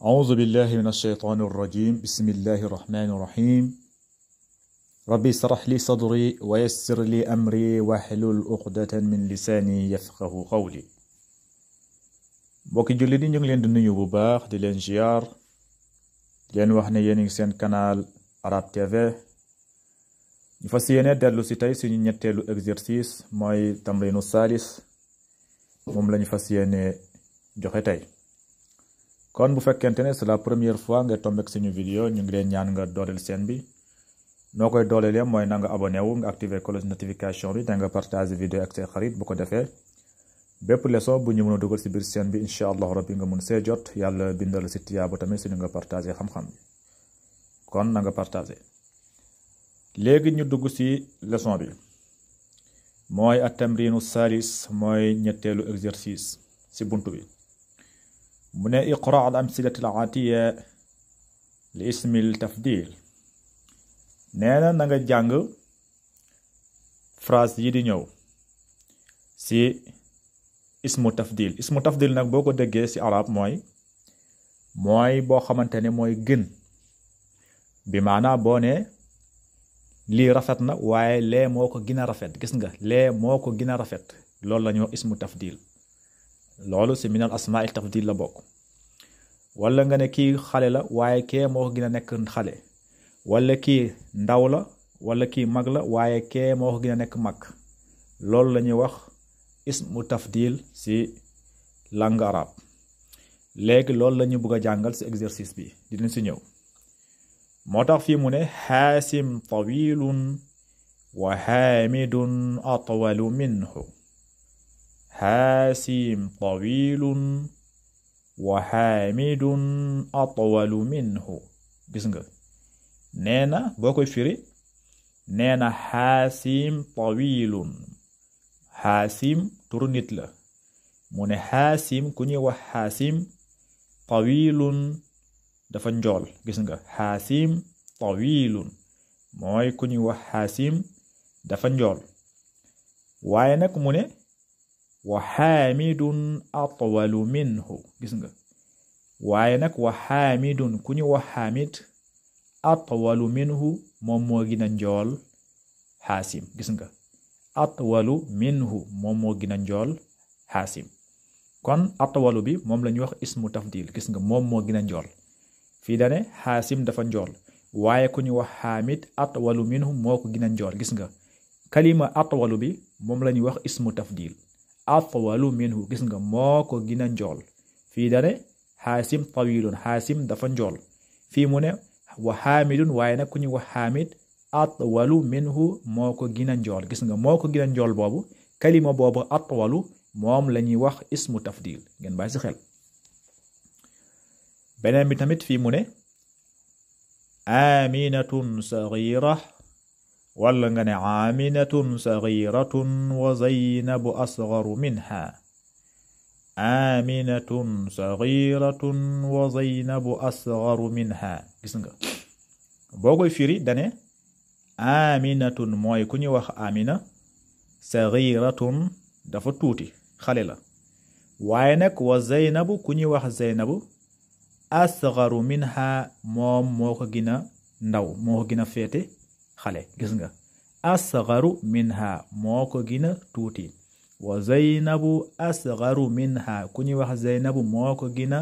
أعوذ بالله من الشيطان الرجيم بسم الله الرحمن الرحيم ربي اشرح لي صدري ويسر لي أمري واحلل عقدة من لساني يفقه قولي mbokki jullit yi ñu ngi leen di nuyu bu baax di leen ziar di leen wax ne yéen a ngi seen canal Arab TV ñu fas yéene dellu si tey suñu ñetteelu exercice mooy tamrinu salis moom lañu fas yéene joxe tey kon bu fekkente ne c'est la première fois nga tombé ak suñu vidéo ñu ngi leen ñaan nga dooleel seen bi noo koy dooleelee mooy na nga abonné wu nga activer cloche notification bi te nga partager vidéo ak say xarit bu ko defee bépp leçon bu ñu mën a dugal si biir seen bi incha allah rabbi nga mun see jot yàlla bindal si tiyaaba tamit suñu nga partager xam-xam bi kon na nga partager léegi ñu dugg si leçon bi mooy at-tamrinu salis mooy ñetteelu exercice si buntu bi mu ne iqra al amsilati al aatiya li ismil tafdil nee na nga jàng phrase yi di ñëw si ismu tafdil nag boo ko déggee si arab mooy boo xamante ne mooy gën bi maanaa boo ne lii rafet na waaye lee moo ko gën a rafet gis nga lee moo ko gën a rafet loolu la ñuy wax ismu tafdil loolu si minal asmaa il tafdil la bokk wala nga ne kii xale la waaye kee moo ko gën a nekk xale wala kii ndaw la wala kii mag la waaye kee moo ko gën a nekk mag loolu la ñuy wax ismu tafdil si langue arabe léegi loolu la ñu bëgg a jàngal si exercice bi dinañ si ñëw moo tax fii mu ne xaasim tawilun wa xaamidun atwalu minhu xaasim tawilun wa xaamidun atwalu minhu gis nga nee na boo koy firi nee na xaasim tawilun xaasim turu nit la mu ne xaasim ku ñuy wax xaasim tawilun dafa njool gis nga xaasim tawilun mooy ku ñuy wax xaasim dafa njool waaye nag mu ne wa xaamidun atwalu minhu gis nga waaye nag wa xaamidun ku ñu wax xaamid atwalu minhu moom moo gën a njool xaasim gis nga atwalu minhu moom moo gën a njool xaasim kon atwalu bi moom la ñuy wax ismu tafdil gis nga moom moo gën a njool fii dane xaasim dafa njool waaye ku ñu wax xaamid atwalu minhu moo ko gën a njool gis nga kalima atwalu bi moom la ñuy wax ismu tafdil atwalu minhu gis nga moo ko gën a njool fii dane xaasim tawilun xaasim dafa njool fii mu ne wa xaamidun waaye nag ku ñu wax xaamid atwalu minhu moo ko gën a njool gis nga moo ko gën a njool boobu kalima boobu atwalu moom la ñuy wax ismu tafdil ngeen bàyyi si xel beneen bi tamit fii mu ne aminatun sagira wala nga ne aminatun sagiratun wa zaynabu asgaru minha aminatun sagiratun wa zaynabu asgaru minha gis nga boo koy firi dane aminatun mooy ku ñuy wax amina sagiratun dafa tuuti xale la waaye nag wa zaynabu ku ñuy wax zaynabu asgaru minha moom moo ko gën a ndaw moo ko gën a féete xale gis nga asgaru minha moo ko gën a tuuti wa zaynabu asgaru minha ku ñuy wax zaynabu moo ko gën a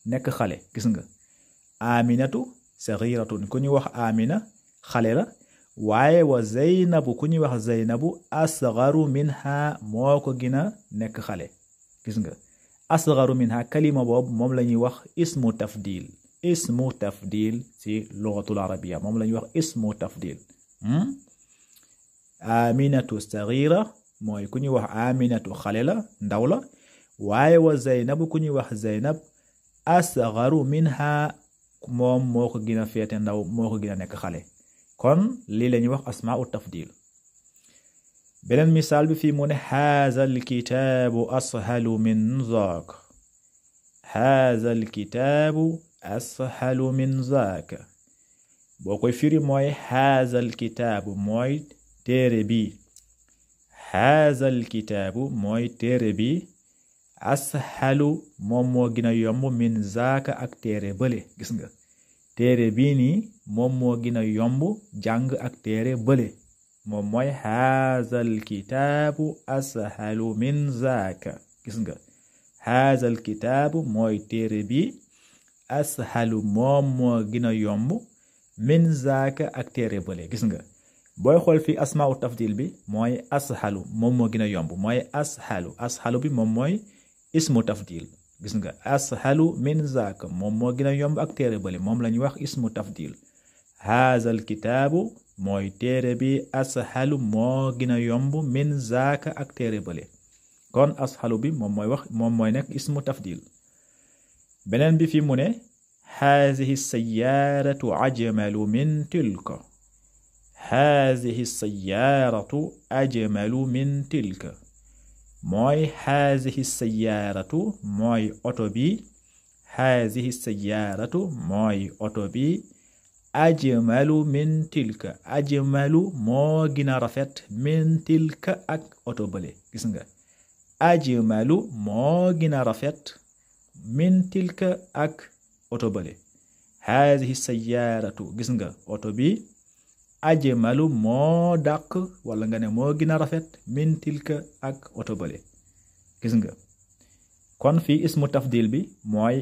nekk xale gis nga aminatu sagiratun ku ñuy wax amina xale la waaye wa zaynabu ku ñuy wax zaynabu asgaru minha moo ko gën a nekk xale gis nga asgaru minha kalima boobu moom la ñuy wax ismu tafdil si lugatul arabia moom la ñuy wax ismu tafdil aminatu sagira mooy ku ñuy wax aminatu xale la ndaw la waaye wa zaynabu ku ñuy wax zaynab asgaru minha moom moo ko gën a féete ndaw moo ko gën a nekk xale kon lii la ñuy wax asmaa'u tafdil beneen misaal bi fii mu ne haza alkitaabu ashalu min zaak haza alkitaabu ashalu min zaak boo koy firi mooy haza alkitaabu mooy téere bi haza alkitaabu mooy téere bi ashalu moom moo gën a yomb min zaaka ak téere bële gis nga téere bii nii moom moo gën a yomb jàng ak téere bële moom mooy haazal kitaabu ashalu min zaaka gis nga haazal kitaabu mooy téere bi ashalu moom moo gën a yomb min zaaka ak téere bële gis nga booy xool fii asmaa'u tafdil bi mooy ashalu moom moo gën a yomb mooy ashalu bi moom mooy ismu tafdil gis nga ashalu min zaaka moom moo gën a yomb ak téere bële moom la ñuy wax ismu tafdil haazal kitaabu mooy téere bi ashalu moo gën a yomb min zaaka ak téere bële kon ashalu bi moom mooy nekk ismu tafdil beneen bi fi mu ne haadihi sayyaaratu ajmalu min tilka haadihi sayyaaratu ajmalu min tilka mooy haadihi sayyaaratu mooy oto bi haadihi sayyaaratu mooy oto bi ajmalu min tilka ajmalu moo gën a rafet min tilka ak oto bële gis nga ajmalu moo gën a rafet min tilka ak oto bële haadihi sayyaaratu gis nga oto bi ajmalu moo dàq wala nga ne moo gën a rafet min tilka ak oto bële gis nga kon fii ismu tafdil bi mooy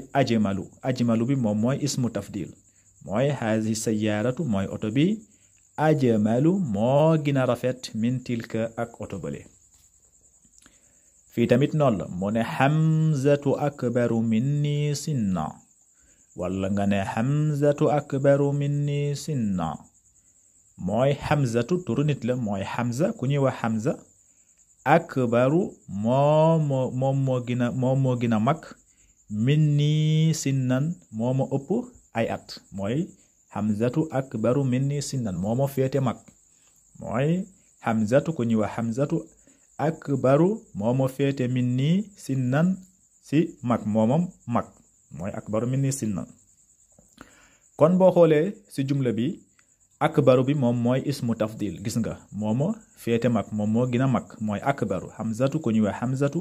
ajmalu bi moom mooy ismu tafdil mooy haadihi sayyaaratu mooy oto bi ajmalu moo gën a rafet min tilka ak oto bële fii tamit noonu la mu ne Hamzatu akbaru minni sinna wala nga ne Hamzatu akbaru minni sinna mooy Hamzatu turu nit la mooy Hamza ku ñuy wax Hamza akbaru moom moo gën a mag minni sinnan moo ma ëpp ay at mooy Hamzatu akbaru minni sinnan moo ma féete mag mooy Hamzatu ku ñuy wax Hamzatu akbaru moo ma féete minni sinnan si mag moomam mag mooy akbaru minni sinnan kon boo xoolee si jumla bi akbaru bi moom mooy ismu tafdil gis nga moo ma féete mag moom moo gën a mag mooy akbaru Hamzatu ku ñuy wax Hamzatu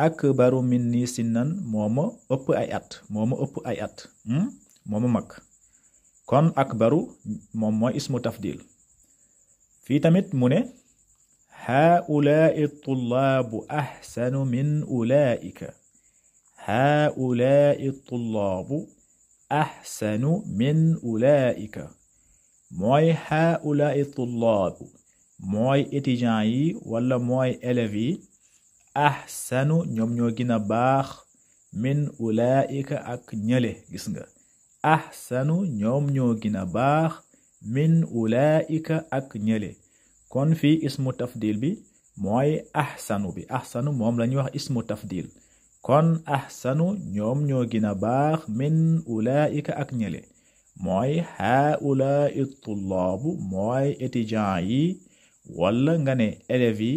akbaru minni sinnan moo ma ëpp ay at moo ma mag kon akbaru moom mooy ismu tafdil fii tamit mu ne haa'ulaa'i tullaabu ahsanu min ulaa'ika haa'ulaa'i tullaabu ahsanu min ulaa'ika mooy haa'ulaa'i tullaabu mooy étudiants yi wala mooy élèves yi ahsanu ñoom ñoo gën a baax min ulaa'ika ak ñële gis nga ahsanu ñoom ñoo gën a baax min ulaa'ika ak ñële kon fii ismu tafdil bi mooy ahsanu moom la ñuy wax ismu tafdil kon ahsanu ñoom ñoo gën a baax min ulaa'ika ak ñële mooy haa'ulaa'i tullaabu mooy étudiants yi wala nga ne élèves yi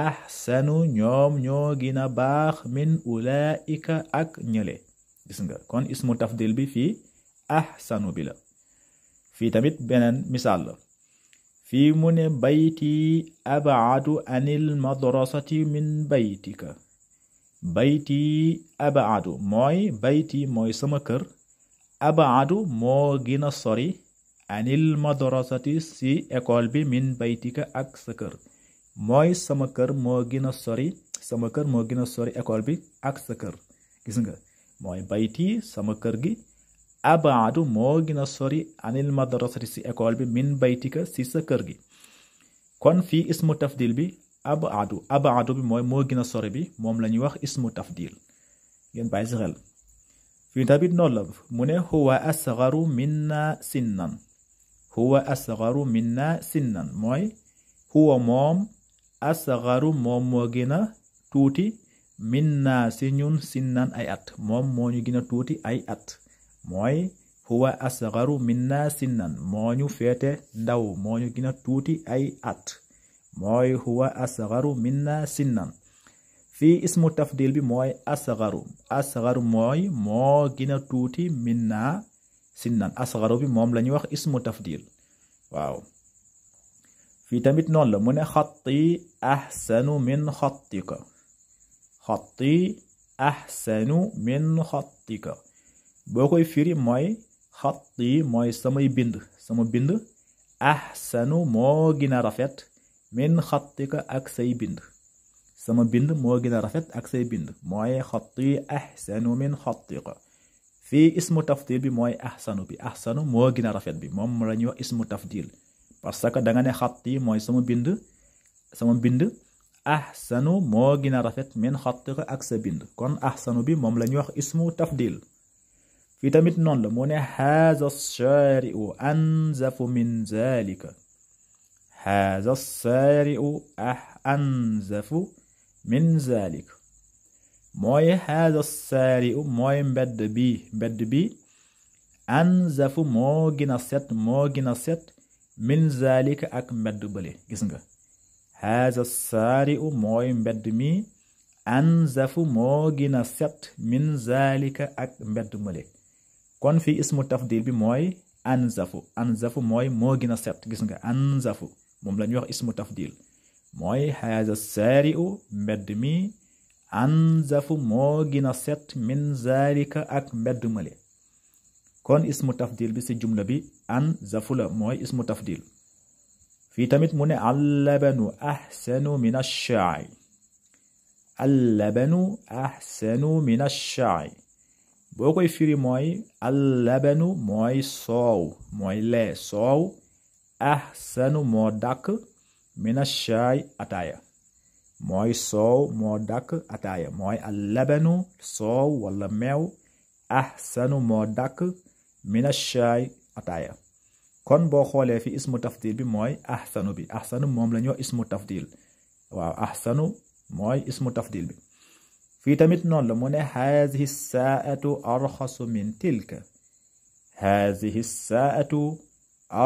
ahsanu ñoom ñoo gën a baax min ulaa'ika ak ñële gis nga kon ismu tafdil bi fii ahsanu bi la fii tamit beneen misaal la fii mu ne bayti ab'adu anil madrasati min baytika bayti ab'adu mooy sama kër ab'adu moo gën a sori anil madrasati si école bi min baytika ak sa kër mooy sama kër moo gën a sori école bi ak sa kër gis nga mooy bayti sama kër gi ab'adu moo gën a sori anil madrasati si école bi min baytika si sa kër gi kon fii ismu tafdil bi ab'adu bi mooy moo gën a sori bi moom la ñuy wax ismu tafdil ngeen bàyyi si xel fii tamit noonu la mu ne huwa asgharu minna sinnan mooy huwa moom asgharu moom moo gën a tuuti minna si ñun sinnan ay at moom moo ñu gën a tuuti ay at mooy huwa asgharu minna sinnan moo ñu féete ndaw moo ñu gën a tuuti ay at mooy huwa asgharu minna sinnan fii ismu tafdil bi mooy asgharu mooy moo gën a tuuti minna sinnan asgharu bi moom la ñuy wax ismu tafdil waaw fii tamit noonu la mu ne xatti ahsanu min xattika xatti ahsanu min xattika boo koy firi mooy xatti mooy sama bind ahsanu moo gën a rafet min xattika ak say bind sama bind moo gën a rafet ak say bind mooy xatti ahsanu min xattika fii ismu tafdil bi mooy ahsanu moo gën a rafet bi moom la ñuy wax ismu tafdil parce que da nga ne xatti mooy sama bind ahsanu moo gën a rafet min xattika ak sa bind kon ahsanu bi moom la ñuy wax ismu tafdil fii tamit noonu la mu ne haza shaari'u anzafu min zalika haza shaari'u anzafu min zalika mooy haza shaari'u mooy mbedd bi anzafu moo gën a set min zalika ak mbedd bële gis nga haza shaari'u mooy mbedd mi anzafu moo gën a set min zalika ak mbedd mële kon fii ismu tafdil bi mooy anzafu mooy moo gën a set gis nga anzafu moom la ñuy wax ismu tafdil mooy haza saari'u mbedd mi anzafu moo gën a set min zalika ak mbedd male kon ismu tafdil bi ci jumla bi anzafu la mooy ismu tafdil fii tamit mu ne allabanu ahsanu min ash-sha'i allabanu ahsanu min ash-sha'i boo koy firi mooy allabanu mooy soow mooy lee soow ahsanu moo dàkk mina shaay ataaya mooy soow moo dàkk ataaya mooy allabanu soow wala meew ahsanu moo dàkk mina shaay ataaya kon boo xoolee fi ismu tafdil bi mooy ahsanu moom la ñoo ismu tafdil waaw ahsanu mooy ismu tafdil bi fii tamit noonu la mu ne hazihi saatu arxasu min tilka hazihi saatu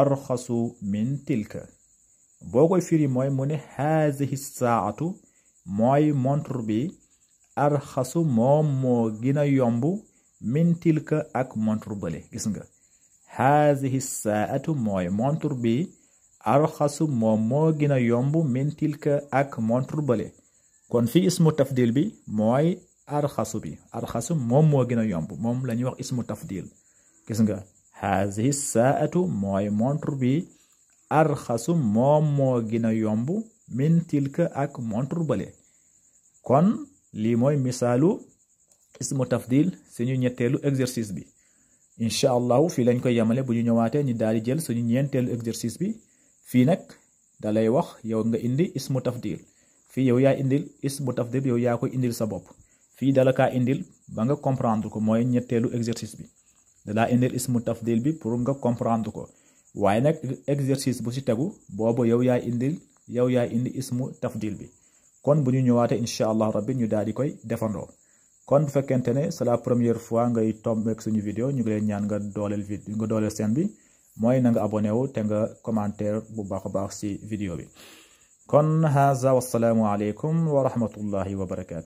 arxasu min tilka boo koy firi mooy mu ne hazihi saatu mooy montre bi arxasu moom moo gën a yomb min tilka ak montre bële gis nga hazihi saatu mooy montre bi arxasu moom moo gën a yomb min tilka ak montre bële kon fii ismu tafdil bi mooy arxasu moom moo gën a yomb moom la ñuy wax ismu tafdil gis nga hazihi saatu mooy montre bi arxasu moom moo gën a yomb min tilka ak montre bële kon lii mooy misaalu ismu tafdil suñu ñetteelu exercice bi incha allahu fii lañ koy yemale bu ñu ñëwaatee ñu daal di jël suñu ñeenteelu exercice bi fii nag da lay wax yow nga indi ismu tafdil fii yow yaa indil ismu tafdil yow yaa koy indil sa bopp fii dala kaa indil ba nga comprendre ko mooy ñetteelu exercice bi dalaa indil ismu tafdil bi pour nga comprendre ko waaye nag exercice bu ci tegu boobu yow yaa indi ismu tafdil bi kon bu ñu ñëwaatee incha allah rabbi ñu daal di koy defandoo kon bu fekkente ne c'est la première fois ngay tombeek suñu vidéo ñu ngi leen ñaan nga dooleel seen bi mooy na nga abonné wu te nga commentaire bu baax a baax ci vidéo bi kon haza wassalaamu aleykum wa rahmatullahi wa barakatu